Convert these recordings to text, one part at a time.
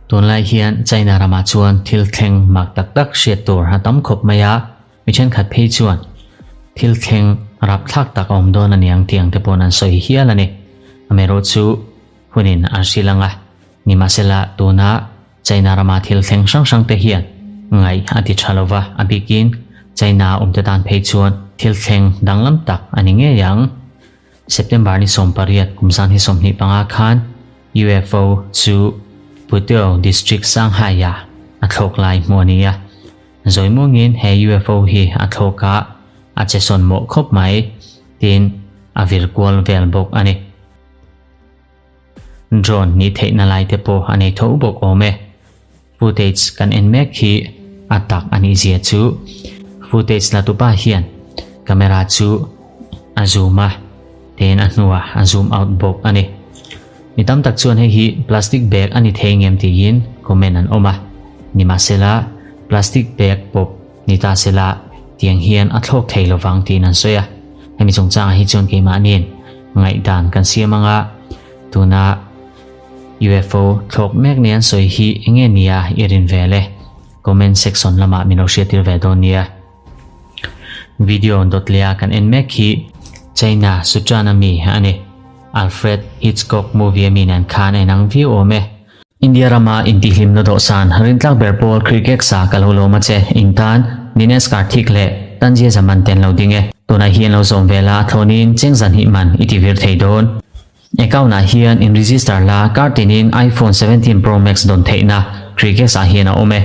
Tunlai hian China ramah chuan thil thleng mak tak tak hriat tur a tam khawp mai a, mi thenkhat phei chuan thil thleng rapthlak tak a awm dawn a niang tih ang te paw'n an sawi hial a ni. Amaherawhchu hunin an hrilh ang a, nimahsela tuna China rama thil thleng hrang hrang te hian ngaih a ti tha lova, a bikin China awmte tan phei chuan thil thleng danglam tak a ni ngei ang. September ni 18 kum zan hi 25 khan UFO chu Pudong District Shanghai-ah a thlawk lai hmuh a ni a. Zawi muangin he UFO hi a thlawk a, a che sawn mawh khawp mai, tiin a vir kual vel bawk a ni. Drone nih theihna lai te pawh a nei tho bawk awm e. Footage kan en mek hi a tak a nih zia chu footage la tupa hian camera chu a zoom a, ten a hnuah a zoom out bawk a ni. Mi tam tak chuan hei hi plastic bag a ni thei ngem tiin comment an awm a, nimahsela plastic bag pawp ni ta sela tiang hian a thlawk thei lovang tiin an sawi a. Hemi chungchangah hi chuan keimahniin ngaihdan kan siam anga tuna UFO thlawk mek nia an sawi hi enge nia i rin vel e? Comment section lamah min lo hriattir ve dawn nia. Video dawt leh a kan en mek hi China Sichuan ami a ni. Alfred Hitchcock movie ami nen khan a inang viau awm e. India rama intihhlimna dawhsan rintlak ber pawl cricket sa ka lo lawm a che. In tan Dinesh Karthik leh Tanzia Zaman te an lo ding e. Tunah hian lo zawm ve la thlawnin cheng zan hnih man i ti vir thei dawn. Account ah hian in register la kar tinin iPhone 17 Pro Max dawn theihna cricket ah hian a awm e.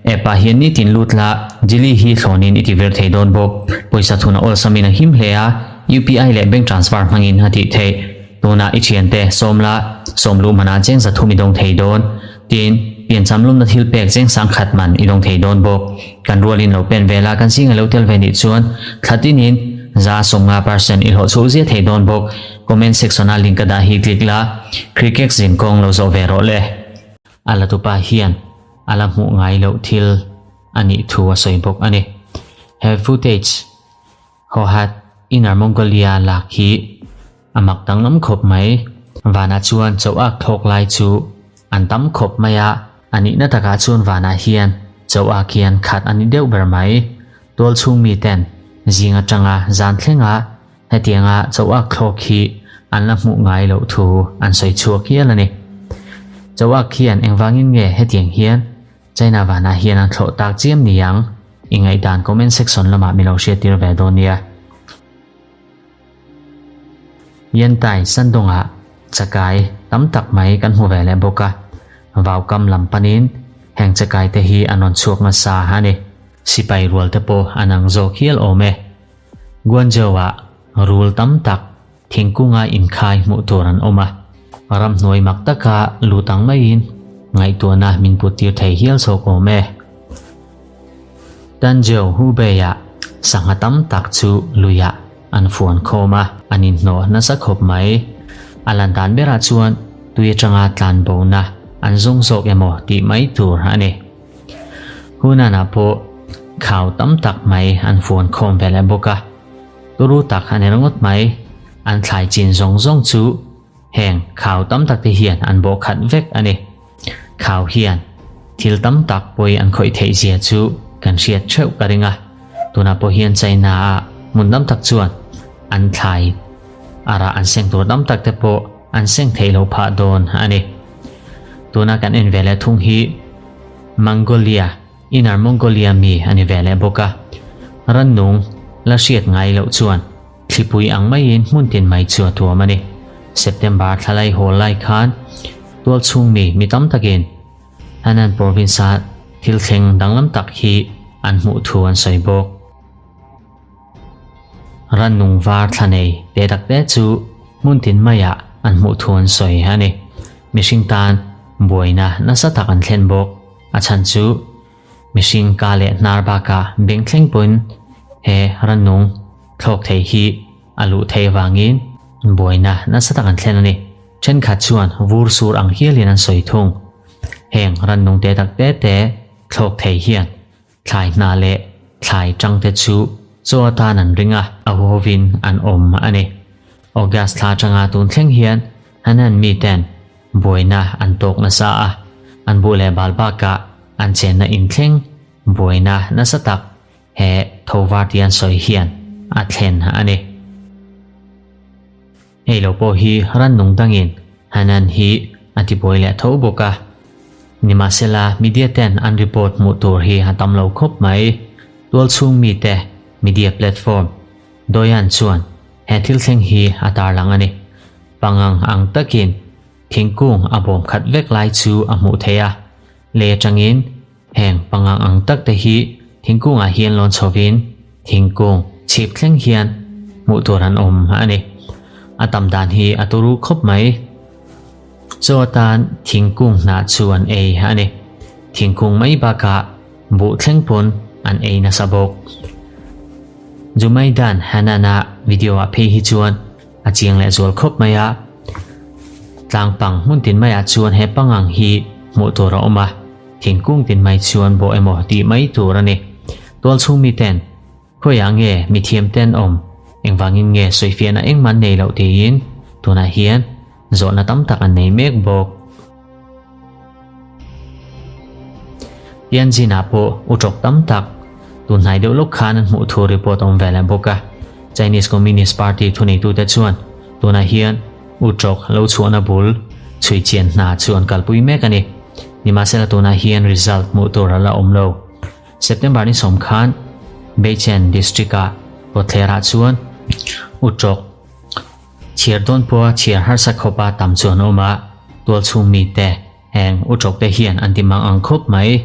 App ah hian nitin lut la Jili hi thlawnin i ti vir thei dawn bawk. Pawisa thuna awlsamin a him hle a, UPI leh bank transfer hmangin a tih theih. Tunah i thiante sawm la, sawm luh manah cheng zathum i dawng thei dawn. Tin, piancham lumna thil pek cheng sangkhat man i dawng thei dawn bawk. Kan rualin lo pen ve la, kan zinga lo tel ve nih chuan thla tinin za 50 percent i hlawh chhuh zia thei dawn bawk. Comment section a link ka dah hi click la, cricket zin kawng lo zawh ve rawh le. A la tupa hian a la hmuh ngai loh thil a nih thu a sawi bawk a ni. He footage Hohat Inner Mongolia lak hi a mak danglam khawp mai. Vanah chuan choak thlawk lai chu an tam khawp mai a, a nihna takah chuan vanah hian choak hian khat a ni deuh ber mai. Tual chhung miten zing atanga zan thlenga hetianga choak thlawk hi an la hmuh ngai loh thu an sawi chhuak hial a ni. Choak hian engvangin nge hetiang hian China vanah hian an thlawh tak chiam ni ang? I ngaihdan comment section lamah min lo hriattir ve dawn nia. Yantai Sandongah chakai tam tak mai kan hmu ve leh bawk a, vaukam lam panin heng chakai te hi an rawn chhuak nasa a ni. Sipai rual te pawh an ang zawk hial awm e. Guangzhou-ah rul tam tak Thingkunga inkhai hmuh tur an awm a, ramhnuai mak taka lut ang maiin ngaihtuahna min put tir thei hial chhawk awm e. Tanzhou Hubei-ah sangha tam tak chu luiah an fuan khawm a, an inhnawh nasa khawp mai. A lan dan berah chuan tui atanga tlan bona an zawng zawk emaw tih mai tur a ni. Hunan-ah pawh khau tam tak mai an fuan khawm ve leh bawk a. Turu tak a ni ringawt mai. An thlai chin zawng zawng chu heng khau tam tak te hian an bawh khat vek a ni. Khau hian thil tam tak pawi an khawih theih zia chu kan hriat theuh ka ring a. Tunah pawh hian China ah hmun tam tak chuan an thlai a rah an seng tur tam tak te pawh an seng theih loh phah dawn a ni. Tuna kan en ve leh thung hi Mongolia Inner Mongolia mi a ni ve leh bawk a, rannung la hriat ngai loh chuan thlipui ang maiin hmun tin mai chu a tuam a ni. September thlalai hawl lai khan tualchhung mi mi tam takin Henan province-a thil thleng danglam tak hi an hmuh thu an sawi bawk. Rannung var thla nei te tak te chu hmun tin maiah an hmuh thu an sawi a ni. Mihring tan buaina nasa tak an thlen bawk. A chhan chu mihring ka leh hnar bakah beng thleng pawhin he rannung thlawk thei hi a luh theih avangin buaina nasa tak an thlen a ni. Thenkhat chuan vur sur ang hialin an sawi thung. Heng rannung te tak te te thlawk thei hian thlai hna leh thlai tang te chu chaw atan an ring a, a huhovin an awm a ni. August thla atanga tun thleng hian Hanan miten. buaina an tawk nasa a, an buh leh bal bakah an chenna inthleng buaina nasa tak he tho var tih an sawi hian a thlen a ni. Hei lo pawh hi rannung dangin Hanan hi a tibuai leh tho bawk a. Nimahsela media ten an report hmuh tur hi a tam lo khawp mai. Tualchhung mite media platform Doyan chuan he thil thleng hi a tarlang a ni. Pangang ang takin thingkung a bawm khat vek lai chu a hmuh theih a. Lei atangin heng pangang ang tak te hi thingkungah hian lawn chhovin thingkung chhip thleng hian hmuh tur an awm a ni. A tam dan hi a turu khawp mai. Chaw atan thingkung hnah chu an ei a ni. Thingkung mai bakah buh thleng pawn an ei nasa bawk. Jumaidan Hanan-a video-ah phei hi chuan a chiang leh zual khawp mai a. Tlang pang hmun tin maiah chuan he pangang hi hmuh tur a awm a, thingkung tin mai chuan bawh emaw tih mai tur a ni. Tual chhung miten khawiah nge mithiam ten awm, engvangin nge sawifiahna engmah nei loh tiin tunah hian zawhna tam tak an nei mek bawk. Tianjin-ah pawh utawk tam tak tun hnai deuh lawk khan an hmuh thu report a awm ve leh bawk a. Chinese Communist Party thuneitute chuan tunah hian utawk lo chhuahna bul chhui chian hna chu an kalpui mek a ni. Nimahsela tunah hian result hmuh tur a la awm lo. September ni sawm khan Beichen District-ah kawtthlerah chuan utawk Chhiar dawn pawha chhiar harsa khawpa tam chu an awm a, tualchhung mite heng utawkte hian an ti mang ang khawp mai.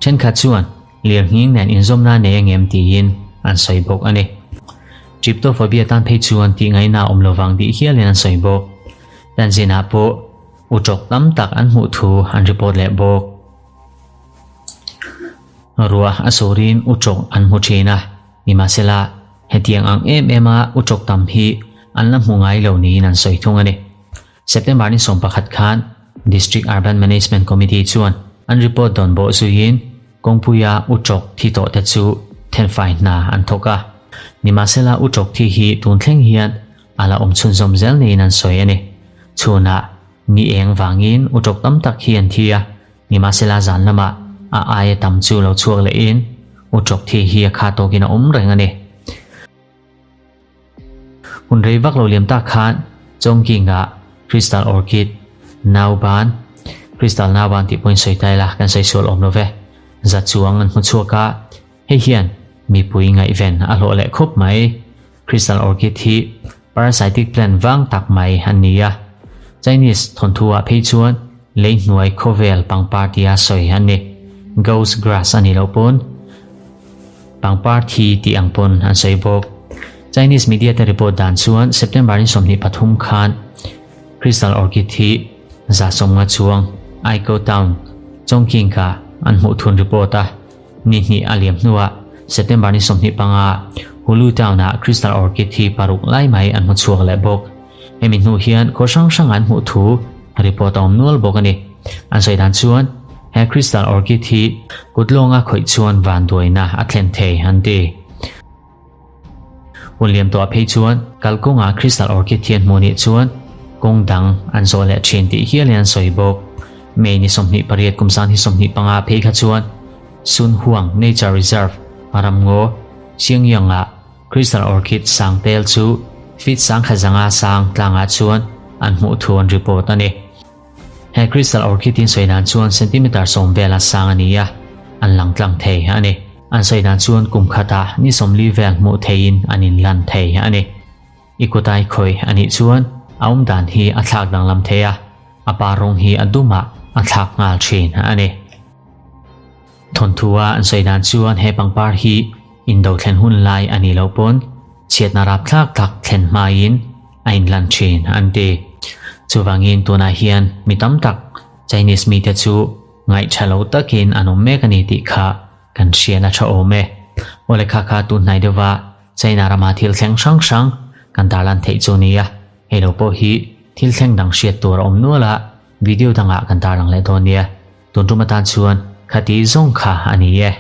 Thenkhat chuan lirnghing nen inzawmna nei angem tiin an sawi bawk a ni. Tryptophobia tan phei chuan tih ngaihna a awm lovang tih hialin an sawi bawk. Tanzinah pawh utawk tam tak an hmuh thu an report leh bawk. Ruah a surin utawk an hmu thin a, nimahsela Hetiang ang em em a utawk tam hi an la hmu ngai lo niin an sawi thung a ni. September ni 11 khan District Urban Management Committee chuan an report dawn bawh zuiin kawngpuia utawk thi tawh te chu thenfai hna an thawk a. Nimahsela utawk thi hi tun thleng hian a la awm chhunzawm zel niin an sawi a ni. Chhunah ni eng vangin utawk tam tak hi an thi a. Nimahsela zan lamah a aia tam chu lo chhuak lehin utawk thi hi a kha tawkin a awm reng a ni. Hun rei vak lo liam tak khan Chongqing-ah Crystal Orchid Nauban, Crystal Nauban tih pawhin sawi ta ila kan sawi sual awm lo ve, za chuang an hmu chhuak a, hei hian mipui ngaihven a hlawh leh khawp mai. Crystal Orchid hi parasitic plant vang tak mai an ni a, Chinese thawnthu-ah phei chuan lei hnuai khawvel pangpar tia sawi an ni. Ghost grass a nih loh pawn pangpar thi tih ang pawn an sawi bawk. Chinese media te report dan chuan September ni 23 khan Crystal Orchid hi 150 chuang Aikou Town, Chongqing-ah an hmuh thun report a. Ni hnih a liam hnuah September ni 25 Hulu Town-ah Crystal Orchid hi paruk lai mai an hmu chhuak leh bawk. Hemi hnu hian khaw hrang hrang an hmuh thu report a awm nual bawk a ni. An sawi dan chuan he Crystal Orchid hi kut lawnga khawih chuan vanduaina a thlen thei an ti. Hun liam tawhah phei chuan kalkawngah Crystal Orchid hi an hmuh nih chuan kawng dang an zawh leh thin tih hialin an sawi bawk. May ni 28 kum sang hi 25 phei kha chuan Sun Huang Nature Reserve ramngaw Xiangyang-ah Crystal Orchid sang tel chu feet 1005 sang tlangah chuan an hmuh thu an report a ni. He Crystal Orchid in sawi dan chuan centimeter 10 vela sang a ni a, an lang tlang thei a ni. An sawi dan chuan kum khatah ni 40 vel hmuh theiin an inlan thei a ni. I kutai khawi a nih chuan a awm dan hi a thlak danglam thei a, a par rawng hi a dumah a thlak nghal thin a ni. Thawnthu-a an sawi dan chuan he pangpar hi indo thlen hun lai a nih loh pawn chhiatna rapthlak tak thlen hmain a inlan thin an ti. Chuvangin tunah hian mi tam tak Chinese mite chu ngaihtha lo takin an awm mek a ni tih kha kan hriat a tha awm e. Awle kha kha tun hnai deuhva China rama thil thleng hrang hrang kan tarlan theih chu nia. Hei lo pawh hi thil thleng dang hriat tur a awm nual a, video dangah kan tarlang leh dawn nia. Tun tum atan chuan khati zawng kha a ni e.